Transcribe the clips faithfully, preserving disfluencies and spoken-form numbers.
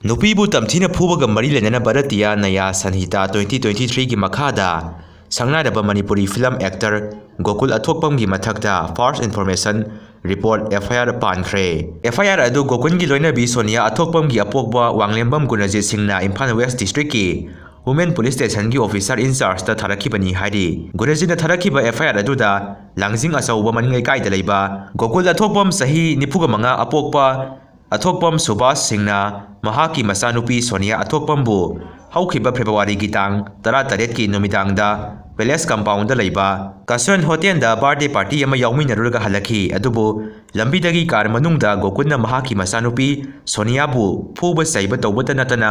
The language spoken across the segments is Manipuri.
ꯅꯨꯄꯤꯕꯨ ꯇꯝꯊꯤꯅ ꯐꯨꯕꯒ ꯃꯔꯤ ꯂꯩꯅꯅ ꯚꯥꯔꯇꯤꯌꯥ ꯅꯌꯥ ꯁꯟꯍꯤꯇꯥ twenty twenty-three ꯒꯤ ꯃꯈꯥꯗ ꯁꯪꯅꯥꯏꯔꯕ ꯃꯅꯤꯄꯨꯔꯤ film actor ꯒꯣꯀꯨꯜ ꯑꯊꯣꯛꯄꯝꯒꯤ ꯃꯊꯛꯇ first information report, F I R, ꯄꯥꯟꯈ꯭ꯔꯦ꯫ F I R ꯑꯗꯨ ꯒꯣꯀꯨꯜꯒꯤ ꯂꯣꯏꯅꯕꯤ ꯁꯣꯅꯤꯌꯥ ꯑꯊꯣꯛꯄꯝꯒꯤ ꯑꯄꯣꯛꯄ ꯋꯥꯡꯂꯦꯝꯕꯝ ꯒꯨꯅꯖꯤꯠ ꯁꯤꯡꯅ ꯏꯝꯐꯥꯜ West District ꯀꯤ Women Police Station ꯒꯤ officer in charge ꯇ ꯊꯥꯔꯛꯈꯤꯕꯅꯤ ꯍꯥꯏꯔꯤ꯫ ꯒꯨꯅꯖꯤꯠꯅ ꯊꯥꯔꯛꯈꯤꯕ F I R ꯑꯗꯨꯗ ꯂꯥꯡꯖꯤꯡ ꯑꯆꯧꯕ ꯃꯅꯤꯡ ꯂꯩꯀꯥꯏꯗ ꯂꯩꯕ ꯒꯣꯀꯨꯜ ꯑꯊꯣꯛꯄꯝ, ꯆꯍꯤ ꯅꯤꯐꯨꯒ ꯃꯉꯥ, ꯑꯄꯣꯛꯄ ꯑꯊꯣꯛꯄꯝ ꯁꯨꯕꯥꯁ ꯁꯤꯡꯅ ꯃꯍꯥꯛꯀꯤ ꯃꯆꯥꯅꯨꯄꯤ ꯁꯣꯅꯤꯌꯥ ꯑꯊꯣꯛꯄꯝꯕꯨ ꯍꯧꯈꯤꯕ ꯐꯦꯕ꯭ꯔꯨꯋꯥꯔꯤꯒꯤ ꯇꯥꯡ ꯇꯔꯥꯇꯔꯦꯠꯀꯤ ꯅꯨꯃꯤꯗꯥꯡꯗ Palace compound ꯗ ꯂꯩꯕ ꯀꯁꯔꯟ ꯍꯣꯇꯦꯜꯗ birthday party ꯑꯃ ꯌꯥꯎꯃꯤꯟꯅꯔꯨꯔꯒ ꯍꯜꯂꯛꯈꯤ꯫ ꯑꯗꯨꯕꯨ ꯂꯝꯕꯤꯗꯒꯤ ꯀꯥꯔ ꯃꯅꯨꯡꯗ ꯒꯣꯀꯨꯜꯅ ꯃꯍꯥꯛꯀꯤ ꯃꯆꯥꯅꯨꯄꯤ ꯁꯣꯅꯤꯌꯥꯕꯨ ꯐꯨꯕ ꯆꯩꯕ ꯇꯧꯕꯇ ꯅꯠꯇꯅ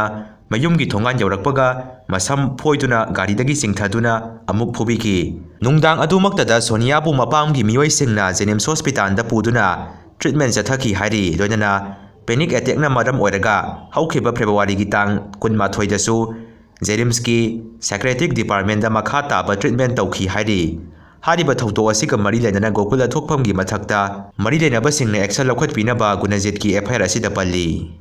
ꯃꯌꯨꯝꯒꯤ ꯊꯣꯡꯒꯥꯟ ꯌꯧꯔꯛꯄꯒ ꯃꯁꯝ ꯐꯣꯏꯗꯨꯅ ꯒꯥꯔꯤꯗꯒꯤ ꯆꯤꯡꯊꯗꯨꯅ ꯑꯃꯨꯛ ꯐꯨꯕꯤꯈꯤ꯫ ꯅꯨꯡꯗꯥꯡ ꯑꯗꯨꯃꯛꯇꯗ ꯁꯣꯅꯤꯌꯥꯕꯨ ꯃꯄꯥꯝꯒꯤ ꯃꯤꯑꯣꯏꯁꯤꯡꯅ JNIMS hospital ꯗ ꯄꯨꯗꯨꯅ treatment ꯆꯠꯊꯈꯤ ꯍꯥꯏꯔꯤ꯫ ꯂꯣꯏꯅꯅ panic attack ꯅ ꯃꯔꯝ ꯑꯣꯏꯔꯒ ꯍꯧꯈꯤꯕ ꯐꯦꯕ꯭ꯔꯨꯋꯥꯔꯤꯒꯤ ꯇꯥꯡ ꯀꯨꯟꯃꯥꯊꯣꯏꯗꯁꯨ JNIMS ꯀꯤ psychiatric department ꯗ ꯃꯈꯥ ꯇꯥꯕ treatment ꯇꯧꯈꯤ ꯍꯥꯏꯔꯤ꯫ ꯍꯥꯏꯔꯤꯕ ꯊꯧꯗꯣꯛ ꯑꯁꯤꯒ ꯃꯔꯤ ꯂꯩꯅꯅ ꯒꯣꯀꯨꯜ ꯑꯊꯣꯛꯐꯝꯒꯤ ꯃꯊꯛꯇ ꯃꯔꯤ ꯂꯩꯅꯕꯁꯤꯡꯅ action ꯂꯧꯈꯠꯄꯤꯅꯕ ꯒꯨꯅꯖꯤꯠꯀꯤ F I R ꯑꯁꯤꯗ ꯄꯜꯂꯤ꯫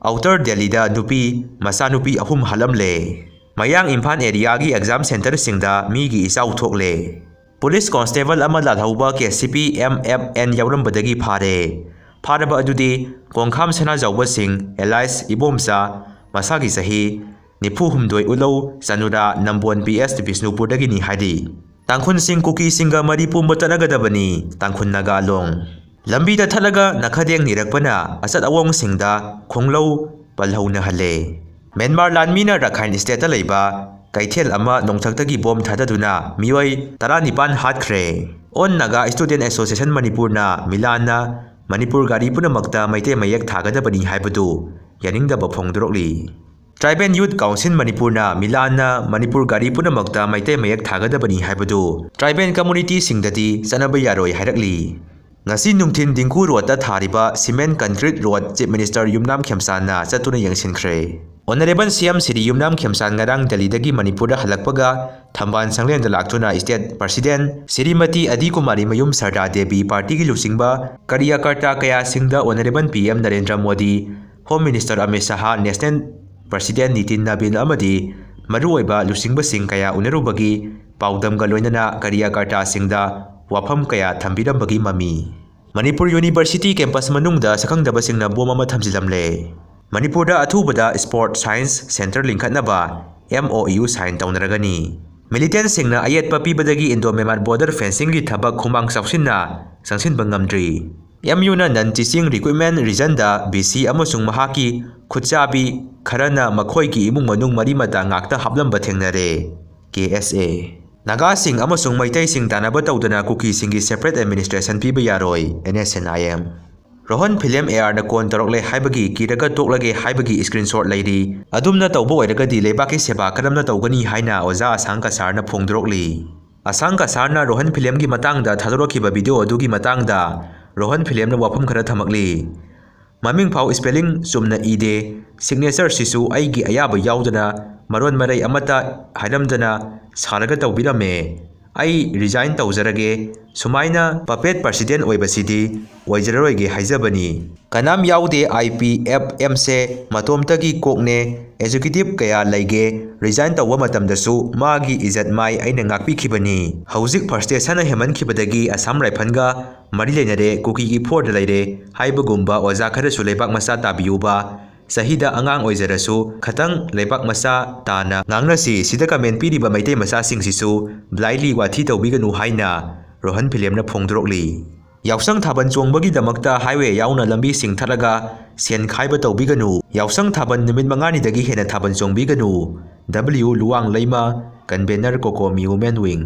ꯑꯥꯎꯇꯔ ꯗꯦꯜꯂꯤꯗ ꯅꯨꯄꯤ, ꯃꯆꯥꯅꯨꯄꯤ ꯑꯍꯨꯝ ꯍꯥꯠꯂꯝꯂꯦ꯫ ꯃꯌꯥꯡ ꯏꯝꯐꯥꯜ area ꯒꯤ exam center ꯁꯤꯡꯗ ꯃꯤꯒꯤ ꯏꯆꯥꯎ ꯊꯣꯛꯂꯦ꯫ Police constable ꯑꯃ ꯂꯥꯜꯍꯧꯕ K C P M F N ꯌꯥꯎꯔꯝꯕꯗꯒꯤ ꯐꯥꯔꯦ꯫ ꯐꯥꯔꯕ ꯑꯗꯨꯗꯤ ꯀꯣꯡꯈꯥꯝ ꯁꯅꯥꯖꯥꯎꯕ ꯁꯤꯡ alias ꯏꯕꯣꯝꯆꯥ, ꯃꯁꯥꯒꯤ ꯆꯍꯤ ꯅꯤꯐꯨ ꯍꯨꯝꯗꯣꯏ, ꯎꯠꯂꯧ ꯆꯅꯨꯔꯥ ꯅꯝꯕꯣꯟ P S ꯕꯤꯁꯅꯨꯄꯨꯔꯗꯒꯤꯅꯤ ꯍꯥꯏꯔꯤ꯫ ꯇꯥꯡꯈꯨꯜꯁꯤꯡ ꯀꯨꯀꯤꯁꯤꯡꯒ ꯃꯔꯤ ꯄꯨꯝꯕ ꯇꯠꯅꯒꯗꯕꯅꯤ, ꯇꯥꯡꯈꯨꯜ ꯅꯥꯒꯥ ꯂꯣꯡ꯫ ꯂꯝꯕꯤꯗ ꯊꯠꯂꯒ ꯅꯈꯗꯦꯡ ꯅꯤꯔꯛꯄꯅ ꯑꯆꯠ ꯑꯋꯣꯡꯁꯤꯡꯗ ꯈꯣꯡꯂꯧ ꯄꯜꯍꯧꯅꯍꯜꯂꯦ꯫ ꯃ꯭ꯌꯥꯟꯃꯥꯔ ꯂꯥꯟꯃꯤꯅ ꯔꯥꯈꯥꯏꯟ state ꯇ ꯂꯩꯕ ꯀꯩꯊꯦꯜ ꯑꯃ ꯅꯣꯡꯊꯛꯇꯒꯤ ꯕꯣꯝ ꯊꯥꯗꯗꯨꯅ ꯃꯤꯑꯣꯏ ꯇꯔꯥꯅꯤꯄꯥꯟ ꯍꯥꯠꯈ꯭ꯔꯦ꯫ All Naga Student Association ꯃꯅꯤꯄꯨꯔꯅ ꯃꯤꯂꯥꯟꯅ ꯃꯅꯤꯄꯨꯔ ꯒꯥꯔꯤ ꯄꯨꯝꯅꯃꯛꯇ ꯃꯩꯇꯩ ꯃꯌꯦꯛ ꯊꯥꯒꯗꯕꯅꯤ ꯍꯥꯏꯕꯗꯨ ꯌꯥꯅꯤꯡꯗꯕ ꯐꯣꯡꯗꯣꯔꯛꯂꯤ꯫ Tribal Youth Council ꯃꯅꯤꯄꯨꯔꯅ ꯃꯤꯂꯥꯟꯅ ꯃꯅꯤꯄꯨꯔ ꯒꯥꯔꯤ ꯄꯨꯝꯅꯃꯛꯇ ꯃꯩꯇꯩ ꯃꯌꯦꯛ ꯊꯥꯒꯗꯕꯅꯤ ꯍꯥꯏꯕꯗꯨ tribal community ꯁꯤꯡꯗꯗꯤ ꯆꯠꯅꯕ ꯌꯥꯔꯣꯏ ꯍꯥꯏꯔꯛꯂꯤ꯫ ꯉꯁꯤ ꯅꯨꯡꯊꯤꯜ ꯗꯤꯡꯀꯨ ꯔꯣꯗꯇ ꯊꯥꯔꯤꯕ cement concrete road Chief Minister ꯌꯨꯝꯅꯥꯝ ꯈꯦꯝꯆꯥꯟꯅ ꯆꯠꯇꯨꯅ ꯌꯦꯡꯁꯤꯟꯈ꯭ꯔꯦ꯫ Honourable C M ꯁ꯭ꯔꯤ ꯌꯨꯝꯅꯥꯝ ꯈꯦꯝꯆꯥꯟ ꯉꯔꯥꯡ ꯗꯦꯜꯂꯤꯗꯒꯤ ꯃꯅꯤꯄꯨꯔꯗ ꯍꯜꯂꯛꯄꯒ ꯊꯝꯕꯥꯜ ꯁꯪꯂꯦꯟꯗ ꯂꯥꯛꯇꯨꯅ state president ꯁ꯭ꯔꯤꯃꯇꯤ ꯑꯗꯤ ꯀꯨꯃꯥꯔꯤ ꯃꯌꯨꯝ ꯁꯔꯗꯥ ꯗꯦꯕꯤ, party ꯒꯤ ꯂꯨꯆꯤꯡꯕ karyakarta ꯀꯌꯥꯁꯤꯡꯗ Honourable P M Narendra Modi Home Minister Amit ꯁꯍꯥ, National President ꯅꯤꯇꯤꯟ ꯅꯕꯤꯟ ꯑꯃꯗꯤ ꯃꯔꯨꯑꯣꯏꯕ ꯂꯨꯆꯤꯡꯕꯁꯤꯡ ꯀꯌꯥ ꯎꯅꯔꯨꯕꯒꯤ ꯄꯥꯎꯗꯝꯒ ꯂꯣꯏꯅꯅ ꯀꯔꯤꯌꯥꯀꯔꯇꯥꯁꯤꯡꯗ ꯋꯥꯐꯝ ꯀꯌꯥ ꯊꯝꯕꯤꯔꯝꯕꯒꯤ ꯃꯃꯤ꯫ ꯃꯅꯤꯄꯨꯔ University campus ꯃꯅꯨꯡꯗ ꯁꯛꯈꯪꯗꯕꯁꯤꯡꯅ ꯕꯣꯝ ꯑꯃ ꯊꯝꯖꯤꯜꯂꯝꯂꯦ꯫ ꯃꯅꯤꯄꯨꯔꯗ ꯑꯊꯨꯕꯗ Sport Science Centre ꯂꯤꯡꯈꯠꯅꯕ M O U sign ꯇꯧꯅꯔꯒꯅꯤ꯫ Militantꯁꯤꯡꯅ ꯑꯌꯦꯠꯄ ꯄꯤꯕꯗꯒꯤ Indo-Myanmar border fencingꯒꯤ ꯊꯕꯛ ꯈꯨꯃꯥꯡ ꯆꯥꯎꯁꯤꯟꯅ ꯆꯪꯁꯤꯟꯕ ꯉꯝꯗ꯭ꯔꯤ꯫ M U ꯅ non teaching recruitment reasonꯗ V C ꯑꯃꯁꯨꯡ ꯃꯍꯥꯛꯀꯤ ꯈꯨꯠꯆꯥꯕꯤ ꯈꯔꯅ ꯃꯈꯣꯏꯒꯤ ꯏꯃꯨꯡ ꯃꯅꯨꯡ ꯃꯔꯤ ꯃꯇꯥ ꯉꯥꯛꯇ ꯍꯥꯞꯂꯝꯕ ꯊꯦꯡꯅꯔꯦ꯫ K S A꯫ ꯅꯥꯒꯥꯁꯤꯡ ꯑꯃꯁꯨꯡ ꯃꯩꯇꯩꯁꯤꯡ ꯇꯥꯟꯅꯕ ꯇꯧꯗꯅ ꯀꯨꯀꯤꯁꯤꯡꯒꯤ separate administration ꯄꯤꯕ ꯌꯥꯔꯣꯏ, N S N I M꯫ Rohan film ARꯅ ꯀꯣꯟ ꯇꯧꯔꯛꯂꯦ ꯍꯥꯏꯕꯒꯤ ꯀꯤꯔꯒ ꯇꯣꯛꯂꯒꯦ ꯍꯥꯏꯕꯒꯤ screenshot ꯂꯩꯔꯤ꯫ ꯑꯗꯨꯝꯅ ꯇꯧꯕ ꯑꯣꯏꯔꯒꯗꯤ ꯂꯩꯕꯥꯛꯀꯤ ꯁꯦꯕꯥ ꯀꯔꯝꯅ ꯇꯧꯒꯅꯤ ꯍꯥꯏꯅ ꯑꯣꯖꯥ ꯑꯁꯥꯡ ꯀꯁꯥꯔꯅ ꯐꯣꯡꯗꯣꯔꯛꯂꯤ꯫ ꯑꯁꯥꯡ ꯀꯁꯥꯔꯅ ꯔꯣꯍꯟ ꯐꯤꯂꯝꯒꯤ ꯃꯇꯥꯡꯗ ꯊꯥꯗꯣꯔꯛꯈꯤꯕ video ꯑꯗꯨꯒꯤ ꯃꯇꯥꯡꯗ ꯔꯣꯍꯟ ꯐꯤꯂꯝꯅ ꯋꯥꯐꯝ ꯈꯔ ꯊꯝꯃꯛꯂꯤ꯫ ꯃꯃꯤꯡ ꯐꯥꯎ spelling ꯆꯨꯝꯅ ꯏꯗꯦ, signatureꯁꯤꯁꯨ ꯑꯩꯒꯤ ꯑꯌꯥꯕ ꯌꯥꯎꯗꯅ ꯃꯔꯣꯟ ꯃꯔꯩ ꯑꯃꯠꯇ ꯍꯥꯏꯔꯝꯗꯅ ꯁꯥꯔꯒ ꯇꯧꯕꯤꯔꯝꯃꯦ꯫ ꯑꯩ resign ꯇꯧꯖꯔꯒꯦ, ꯁꯨꯃꯥꯏꯅ puppet president ꯑꯣꯏꯕꯁꯤꯗꯤ ꯑꯣꯏꯖꯔꯔꯣꯏꯒꯦ ꯍꯥꯏꯖꯕꯅꯤ꯫ ꯀꯅꯥꯝ ꯌꯥꯎꯗꯦ, IPFMꯁꯦ ꯃꯇꯣꯝꯇꯒꯤ ꯀꯣꯛꯅꯦ, executive ꯀꯌꯥ ꯂꯩꯒꯦ, resign ꯇꯧꯕ ꯃꯇꯝꯗꯁꯨ ꯃꯥꯒꯤ ꯏꯖꯠ ꯃꯥꯏ ꯑꯩꯅ ꯉꯥꯛꯄꯤꯈꯤꯕꯅꯤ꯫ ꯍꯧꯖꯤꯛ frustrationꯅ ꯍꯦꯟꯃꯟꯈꯤꯕꯗꯒꯤ ꯑꯁꯥꯝ ꯔꯥꯏꯐꯜꯒ ꯃꯔꯤ ꯂꯩꯅꯔꯦ, ꯀꯨꯀꯤꯒꯤ ꯐꯣꯔꯗ ꯂꯩꯔꯦ ꯍꯥꯏꯕꯒꯨꯝꯕ ꯑꯣꯖꯥ ꯈꯔꯁꯨ ꯂꯩꯕꯥꯛ ꯃꯆꯥ ꯇꯥꯕꯤꯌꯨꯕ, ꯆꯍꯤꯗ ꯑꯉꯥꯡ ꯑꯣꯏꯖꯔꯁꯨ ꯈꯇꯪ ꯂꯩꯕꯥꯛ ꯃꯆꯥ ꯇꯥꯅ ꯉꯥꯡꯅꯁꯤ꯫ ꯁꯤꯗ comment ꯄꯤꯔꯤꯕ ꯃꯩꯇꯩ ꯃꯆꯥꯁꯤꯡꯁꯤꯁꯨ blindly ꯋꯥꯊꯤ ꯇꯧꯕꯤꯒꯅꯨ ꯍꯥꯏꯅ ꯔꯣꯍꯟ ꯐꯤꯂꯝꯅ ꯐꯣꯡꯗꯣꯔꯛꯂꯤ꯫ ꯌꯥꯎꯁꯪ ꯊꯥꯕꯜ ꯆꯣꯡꯕꯒꯤꯗꯃꯛꯇ highway ꯌꯥꯎꯅ ꯂꯝꯕꯤꯁꯤꯡ ꯊꯠꯂꯒ ꯁꯦꯟ ꯈꯥꯏꯕ ꯇꯧꯕꯤꯒꯅꯨ꯫ ꯌꯥꯎꯁꯪ ꯊꯥꯕꯜ ꯅꯨꯃꯤꯠ ꯃꯉꯥꯅꯤꯗꯒꯤ ꯍꯦꯟꯅ ꯊꯥꯕꯜ ꯆꯣꯡꯕꯤꯒꯅꯨ꯫ W ꯂꯨꯋꯥꯡ ꯂꯩꯃ, convener COCOMI Women Wing꯫